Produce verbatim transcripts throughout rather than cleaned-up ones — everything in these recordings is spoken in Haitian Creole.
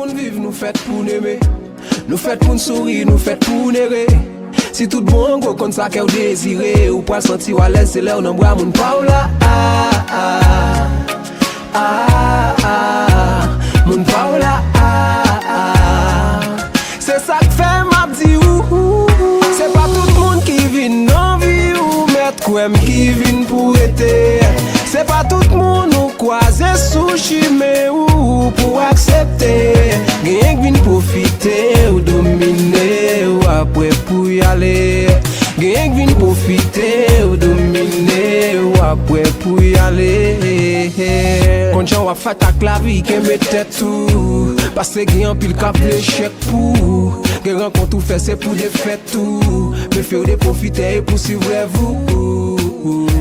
Moun viv, nou fèt pou n eme. Nou fèt pou n souri, nou fèt pou n ere. Si tout bon gwo konn sa kè w dezire, ou pral santi w alèz, se lè w nan bra moun pa w la. Ah, ah, ah, ah, moun pa w la. Ah, ah. Se sa k fè m ap di ou, se pa tout moun ki vin nan vi ou, mèt kwè m ki vin pou rete. Se pa tout moun ou kwaze sou chimen ou pou w aksepte. Genyen k vin pwofite w, domine w, apre pou y ale. Genyen k vin pwofite w, domine w, apre pou y ale. Konn jan w ap fèt ak lavi, kenbe tèt ou. Paske gen anpil k ap vle echèk pou ou. Gen rankont ou fè, se pou defèt ou. Mefe w de pwofitè e pousuiv rèv ou.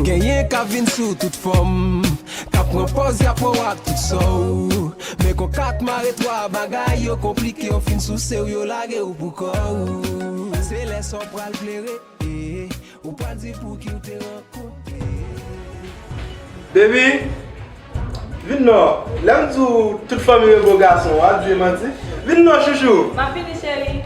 Genyen k ap vin sou tout fòm, k ap pran pòz y ap wè w ak tout sa w. Men kon kat mare twa, bagay yo konplike, yo fin souse w, yo lage w pou kò w. Se lè sa w pral plere, ou pral di pouki w te rankontre. Baby, vin non. Lè m di w tout fanmi yo bo gason, w ap di manti. Vin non, chouchou. M ap vini, cheri.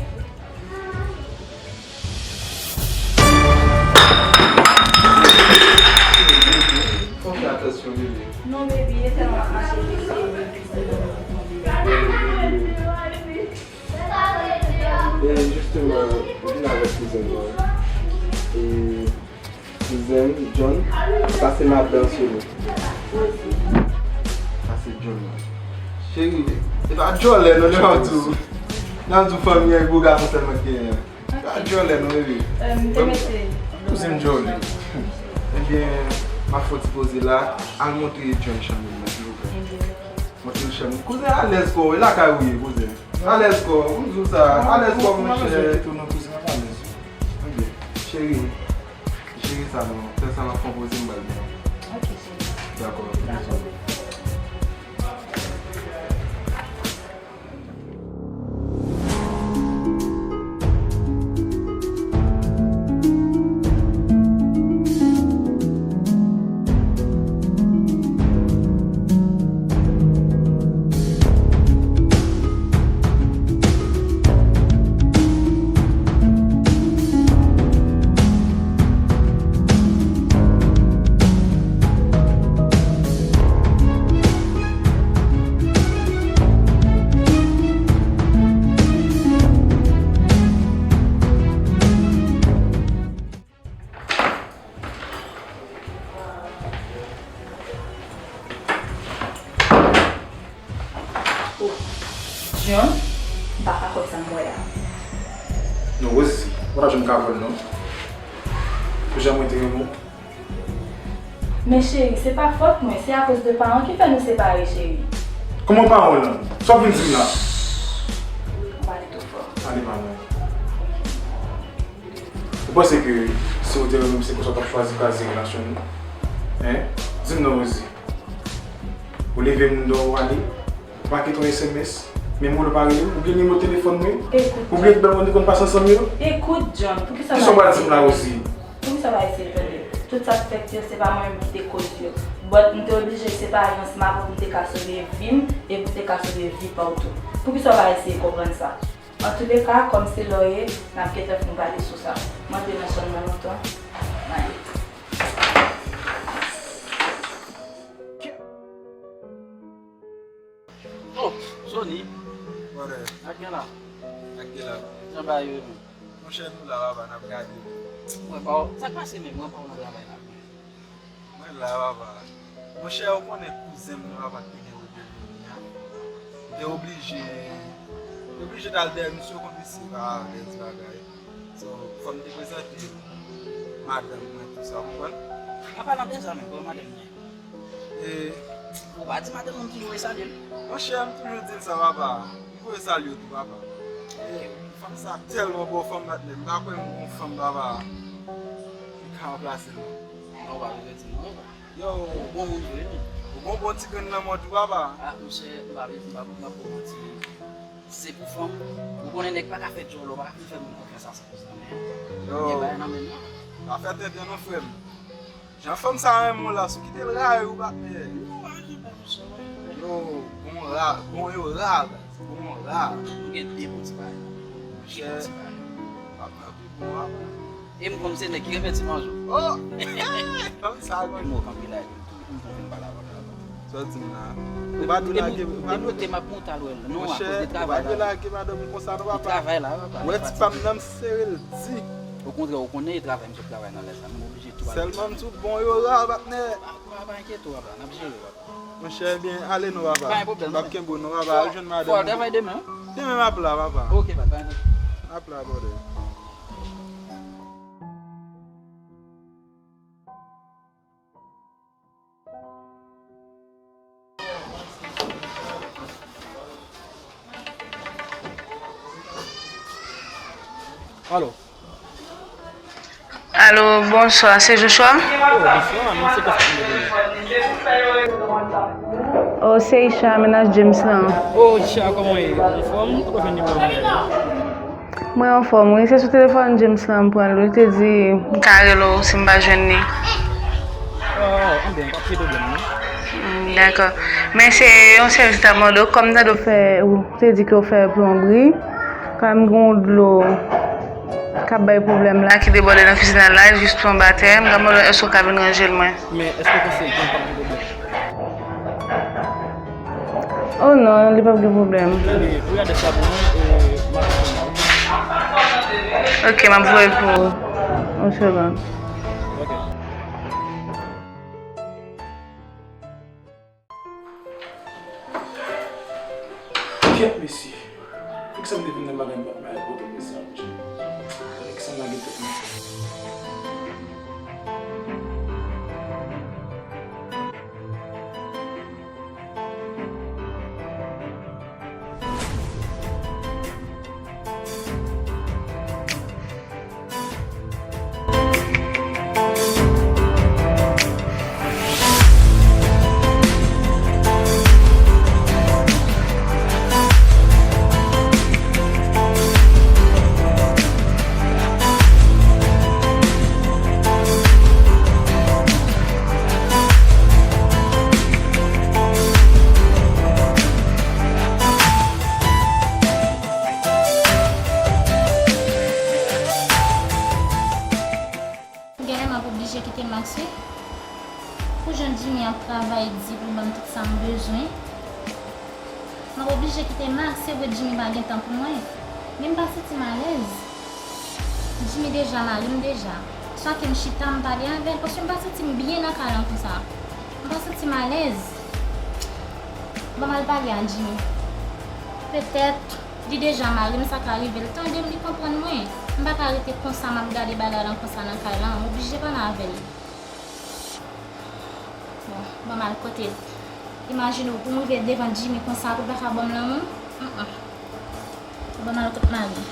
Fò w fè atansyon, bebe. Non, baby, e tèlman ap mache vit, se vre. E jisteman, m vin avèk kouzen mwen. E kouzen m, John, sa se madanm Solo. Sa se John nan. Cheri, e pa djòlè non, lè m ap di w. Lè m ap di w fanmi an, e bo gason sèlman ki genyen. Pa djòlè non, bebe. Kouzen m djòlè. Ebyen, m ap fè yon ti poze la. Al montre John chanm li, silvouplè. Montre l chanm li. Kouzen alèz kò w, e lakay ou ye, kouzen. Alèz kò w, m di w sa. Alèz kò w, monchè. Ebyen, cheri, jere sa non. Fè sa, m ap fè yon poze, m pral vini. Ok, cheri. Dakò, dakò. Oh, John, m pa ka kwè sa m wè a. Non, Rosie, ou pa janm ka kwè l non. Pou jan mwen te renmen w. Men cheri, se pa fòt mwen, se akoz de paran ki fè nou separe, cheri. Kòman paran w lan? Sa w vin di m la? Ou pale twò fò. Pale pa mwen. Ou panse ke si w te renmen m, se konsa w t ap chwazi kraze relasyon nou? Hein? Di m non, Rosie. Ou leve moun dòmi, ou ale? Ou pa kite yon S M S? Menm ou pa rele m? Ou bliye nimewo telefòn mwen? Ou bliye tout bagay nou te konn pase ansanm yo? Ekout, John, poukisa w pa eseye tande? Poukisa w pa eseye tande? Tout sa k fèt yo, se pa mwen menm ki te koz yo. But m te oblije separe ansanm avè w pou m te ka sove vi m e pou m te ka sove vi pa w tou. Poukisa w pa eseye konprann sa? Antouleka, kòm se lè w ye, n ap gentan fin pale sou sa. M antre nan chanm nan lontan. M ale. Oh, Johnny. Brother. Ak gen la. Ak gen la. Jan bagay yo menm? Monchè, nou la, papa, n ap gade. Mwen pa w, sa k pase menm? Mwen pa w nan travay la. Mwen la, papa. Monchè, ou konnen kouzen m nan, papa, ki te gen rebelyon li a. Te oblije, te oblije t al dèyè misye, ou konn misye pa alèz bagay. So, fò m te prezante madanm mwen, tou sa, ou konprann? An palan de sa menm, kòman madanm mwen? E ou pa di madanm mwen m toujou voye salye l? Monchè, m toujou di l sa, papa. M voye salye w tou, papa. E fanm sa tèlman bon, fanm patnè. M pa kwè m gon fanm, papa, ki ka ranplase l non. Non, ou pa bezwen di non, papa. Yo, ou bon moun vre, wi. Ou gon bon ti grenn lanmò tou, papa. Ah, monchè, m pa bezwen, m pa, m pa pou manti. Se pou fanm, ou konnen nèg pa ka fè djòlè, ou pa ka fin fè moun konfyans a san pou san, men gen bagay nan men l non. Pa fè tenten non, frè m. Jan fanm sa renmen w la, si w kite l rayi w, ou pa peye. Yo, bon ra, bon yo ra, baz. Bon, la, nou gen de bon ti bagay. De bon ti bagay. Papa, pi bon, papa. E m konn se nèg ki renmen ti manjou. Oh! Fanm sa, gwo. Mo kanpe la, tou, m konn vin pale avè w la. Sa w di m la? Ou pa dwe lage, ou pa dwe. Depi w te m ap monte al wè l. Non, akoz de travay la. Ou pa dwe lage madanm ou konsa, non, papa. Li travay la, papa. Ou wè ti pa m nan, m sere l di. Okontrè, ou konnen e travay, m sot travay nan lè sa. Men m oblije tou al. Sèlman m di w bon yo ra, patnè. Pa, pa, pa enkyete w, papa. N ap jere, papa. Monchè, ebyen, ale non, papa. Pa gen pwoblèm, non. M ap kenbe w non, papa. Al jwenn madanm ou. Fò al travay demen, wi. Demen m ap la, papa. Ok, papa. M ap la, brother. Alo. Alo, bonswa, se Joshua? Oh, bonswa, non, se pastè m te rele. Oh, se Isha, mennaj James lan. Oh, Isha, kòman w ye? Ou anfòm? Ou t ap jwenn nimewo m la? Mwen anfòm, wi. Se sou telefòn James lan m pran l, wi. Li te di m ka rele w si m pa jwenn li. Oh, anben, pa gen pwoblèm, non. Mm, dakò. Men se yon sèvis m t ap mande w, kòm m tande w fè, ou te di ke w fè plonbri, kanmenm gen yon dlo k ap bay pwoblèm la, ki debòde nan fizinay la, jis plonbatè. M t ap mande w èske w ka vin ranje l mwen. Men èske w panse ke pa gen pwoblèm? Oh non, li p ap gen pwoblèm. Tande, pou w gade sa pou mwen, e, m ap fè l. Ok, m ap voye l pou ou. Yon segonn. Ok. Kèt, mesye. Fik sa m te vin nan bagay m p ap mare pote mesaj. Gade kisa m lage tèt mwen. Genlè m ap oblije kite Max wi. Pou jan Jimmy ap travay di pou ban m tout sa m bezwen, m ap oblije kite Max. Se vre Jimmy pa gen tan pou mwen, men m pa santi m alèz. Jimmy deja mari m deja. Chak ke m chita, m pale avè l, paske m pa santi m byen nan kay lan konsa. M pa santi m alèz. Ban m al pale a Jimmy. Petèt, li deja mari m, sa ka rive l tande m, li konprann mwen. M pa ka rete konsa, m ap gade bagay lan konsa nan kay lan, m oblije pale avè l. Bon, ban m al kote l. Imajine w, pou m rive devan Jimmy konsa, pou l pa ka ban m lanmou? Mm, mm. Ban m al kot mari m.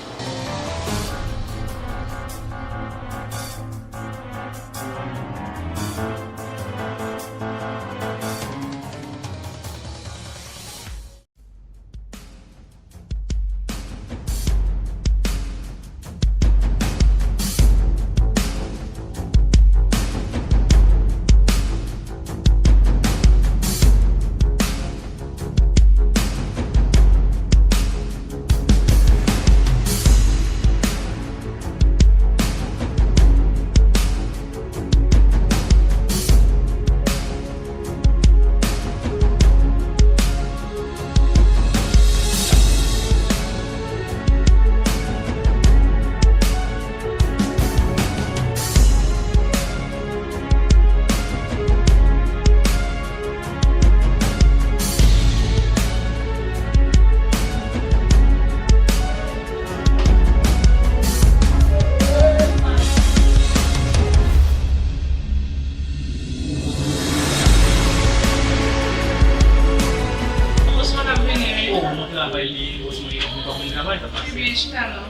Osman ap vini, wi. Oh, nou travay li, Osman, li pa konn travay, sa pase. Ebyen, chita non.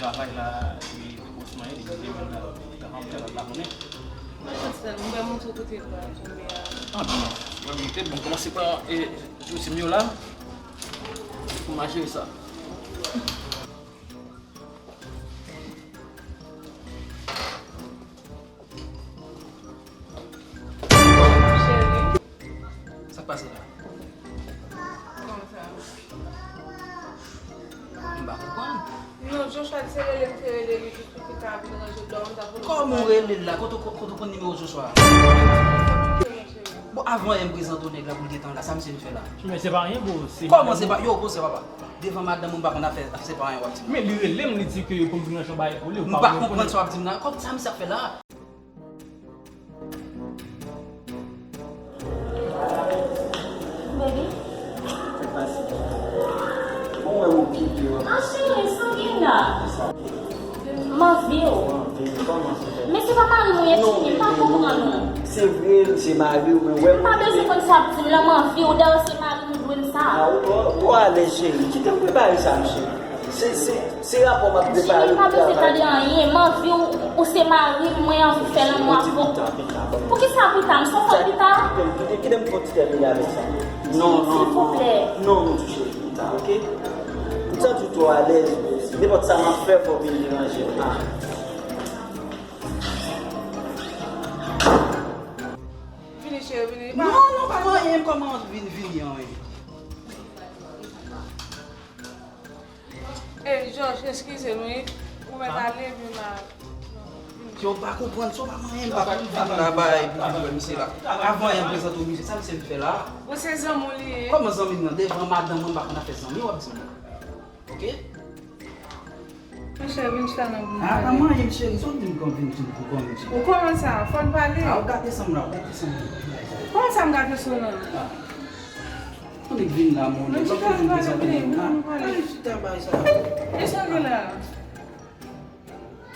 Travay la, e, gwo swen, li mete menm la, li ka fè travay la konnen. Mwen santi tèlman, mwen montre kote l pral tonbe a. Ah, bon, mwen montre, bon, kòmanse pa, e, jouti m yo la, pou m a jere sa. Cheri. Sa k pase la? Kòman sa? M pa konprann. Non, Joshua, se rele m te rele li jis pou ki ta vin ranje dlo a, m ta pou... Kòman w rele l la? Kote w, kote w konn nimewo Joshua? Bon, avan yè m prezante w nèg la pou l gentan la, sa misye vin fè la? Men se pa anyen, bro. Kòman se pa? Yo, poze papa. Devan madanm ou, m pa konn afè, se pa anyen w ap di m. Men li rele m, li di ke pou m vin ranje yon bagay pou li, ou pa reponn. M pa konprann sa w ap di m la. Kòman sa misye ap fè la? Baby. Sa k pase? Mwen wè w okipe, w ap... Ah, cheri, sa w gen la? Kisa? M anvi w. Ou anvi m? Kòman se fè? Men se pa mari m ou ye, timoun, m pa konprann ou. Se vre, se mari w, men wè m... M pa bezwen konn sa w ap di m lan, m anvi w. Dayè, se mari m, ou dwe m sa. Ah, ou twò, ou twò alèz, cheri. Kite m prepare sa, m cheri. Se, se, se rapò m ap prepare pou travay. Jimmy, m pa bezwen tande anyen. M anvi w, ou se mari m, mwen anvi fè lanmou avè w. Pita, pita, bon. Poukisa pita? M sou fè pita? Kite m, kite, kite m fè yon ti tèmine avèk sa. Non, non, non. Silvouplè. Non, non, touche pita, oke? M santi w twò alèz. Nenpòt sa m ap fè, fò w vin deranje m. Ah. Vini, cheri, vini. Non, non, pa gen anyen, kòman vin, vini, anyen. Ey, Josh, eskize m, wi. Ou mèt ale, vin la. Yo, m pa konprann sa, w pa manyen, m pa konn vin la bay pou vin wè misye la. Avan yè m prezante w misye, sa misye vin fè la? Ou se zanmi w li ye? Kòman zanmi m nan? Devan madanm mwen, m pa konn afè zanmi, w ap di m. Oke? Monchè, vin chita nan pou n pale. Ah, pa manyen, cheri, sa w di m kon vin, vin, vin, vin, vin. Ou kòmanse a, fò n pale. Ah, ou gate san m la, ou gate san m la. Kòman sa m gate san w la? Ah. Annik vin la, mon nèg. Annik chita bay sa. Annik chita bay sa. E sa gen la?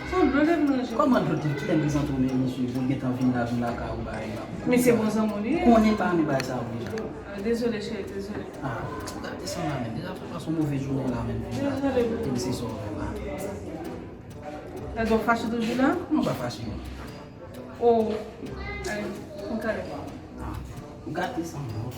Sa dlo lè m manje. Kòman dlo te, kilè m prezante w men misye pou l gentan vin la, vin lakay ou bagay la? Men se bon zanmi w li ye. Konnen pa renmen bagay sa yo deja. Ah, dezole, cheri, dezole. Ah, gade sa la menm. Deja fè pase yon move jounen la menm. Dezole, bebe. E misye sa w fè la. Gade w fache toujou la? Non, m pa fache non. Oh, ay, m talè. Ah, gate sa non.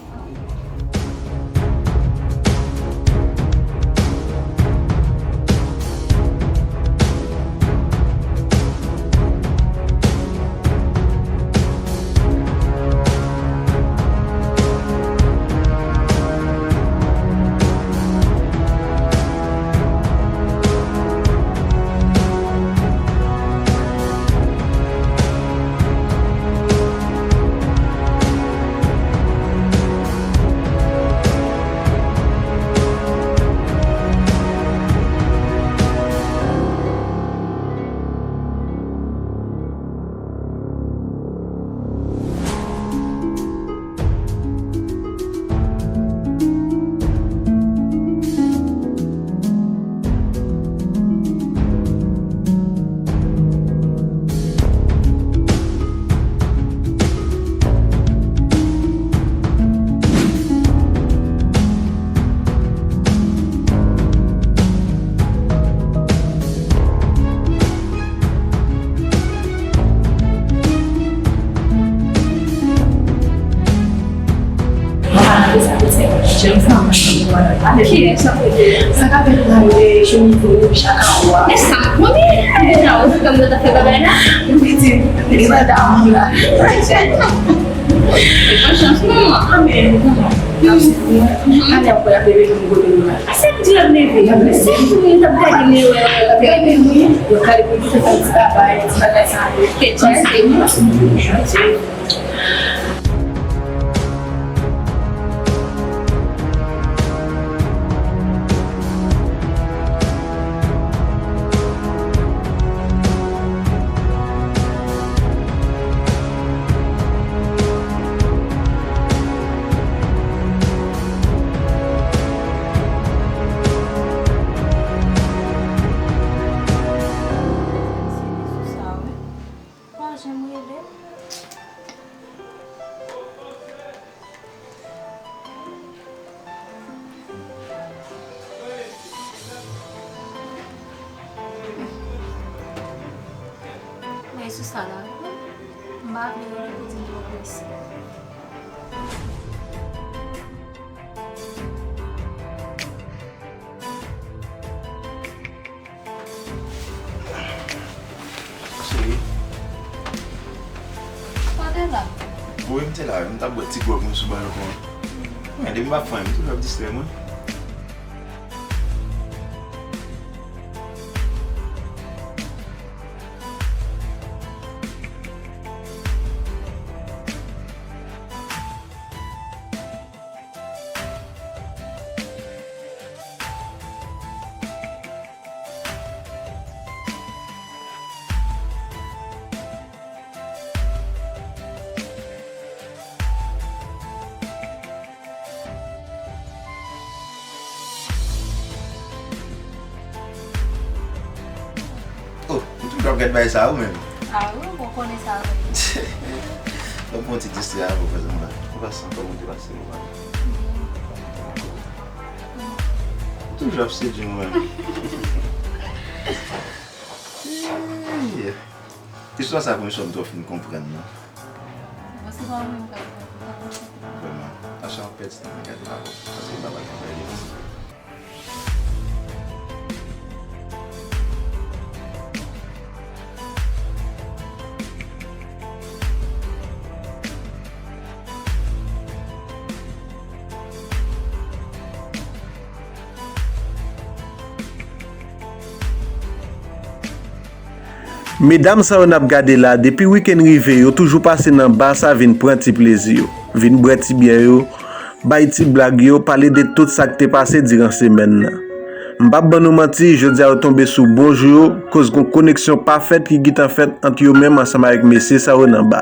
Sa ka fè pale, chemiz wouj, chaka w a. Men sa m konnen, deja, ou fè m ta fè bagay la. Mwen di, li pa damou la. Se pa chans, non. Amen. Ane apre, ap leve pou mwen kote nou la. Se di l ap leve. Se pou mwen t ap gade li, wè, l ap gade li. Yo gade pou tout sa, ti bagay, ti bagay sa. Ke chans, ke mwen. Pa janm rele m. Sou sa la, m pa vle rele pou di m poko isi. Cheri. Ou te la? Wi, m te la wi. M t ap bwè ti gwòg mwen sou balkon an. Men, depi m pa fè anyen, m toujou ap distrè mwen. Oh, ou toujou ap gad bagay sa ou menm? Ah wi, ou konnen sa wi. Ban m fè yon ti distrè avè w, pase m la. Ou pase ankò, mwen te pase m la. Ou toujou ap sedui mwen. Istwa sa premye fwa m twò fin konprann non. Bon, se pa mwen menm k ap fè. Vrèman. Tacha, w pèdi tan nan gade la. Paske m pa pral fè li ansanm. Medam sa yo n ap gade la, depi wikenn rive, yo toujou pase nan ba sa vin pran ti plezi yo, vin bwè ti byè yo, bay ti blag yo, pale de tout sa k te pase diran semèn nan. M p ap ban nou manti, jodi a yo tonbe sou bon jou yo, koz gon koneksyon pafèt ki gentan fèt ant yo menm ansanm avèk mesye sa yo nan ba.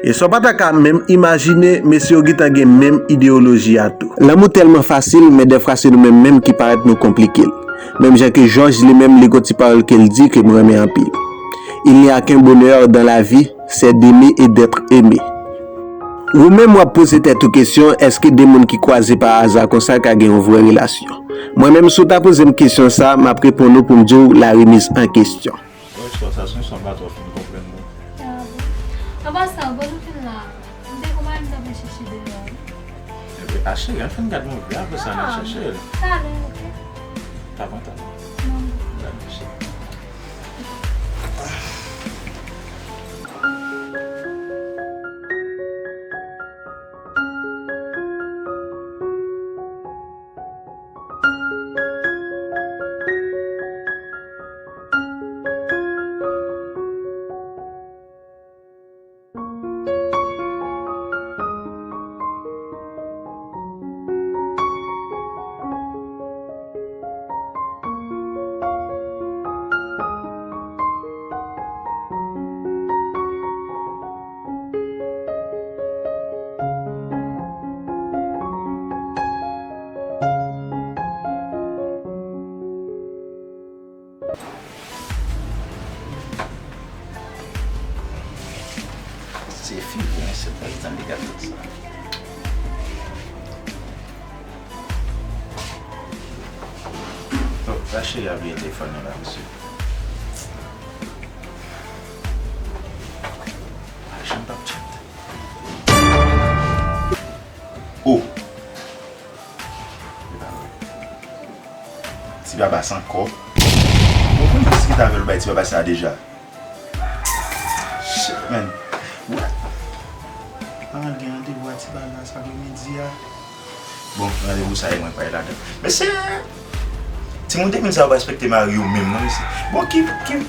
E sa w pa ta ka menm imajine, mesye yo gentan gen menm ideyoloji a tou. Lanmou tèlman fasil, men dèfwa se nou menm menm ki parèt nou konplike l. Menm jan ke Jòj li menm li gon ti pawòl ke l di ke m renmen anpil. Il n'y a qu'un bonheur dans la vie, c'est d'aimer et d'être aimé. Ou menm w ap poze tèt ou kesyon, èske de moun ki kwaze pa aza konsa ka gen yon vrè relasyon? Mwen menm, si w ta poze m kesyon sa, m ap reponn ou pou m di w la remise en question. Bon, istwa sa se yon istwa m pa twò fin konprann non. Ah bon? An pasan, bon nou fin la, m te konprann m t ap vin chèche deyò wi. Ebyen, a cheri, ann fin gad move, apre sa n a chèche l. Talè, oke. Avan talè. Non. Gad cheri. Se fi vre, men se pa tan li gade tout sa. Oh, sa cheri a bliye telefòn nan la, mesye. Ay, jan m t ap tchèt. Oh! Ti Babas ankò. Bon, konn diskite avè l bay Ti Babas sa deja. Shit, man. What? Paran l gen randevou a Ti Babas apremidi a. Bon, randevou sa e mwen k pral ladan. Mesye! Timoun de mil sa yo pa respekte mari yo menm non, mesye. Bon, ki, ki,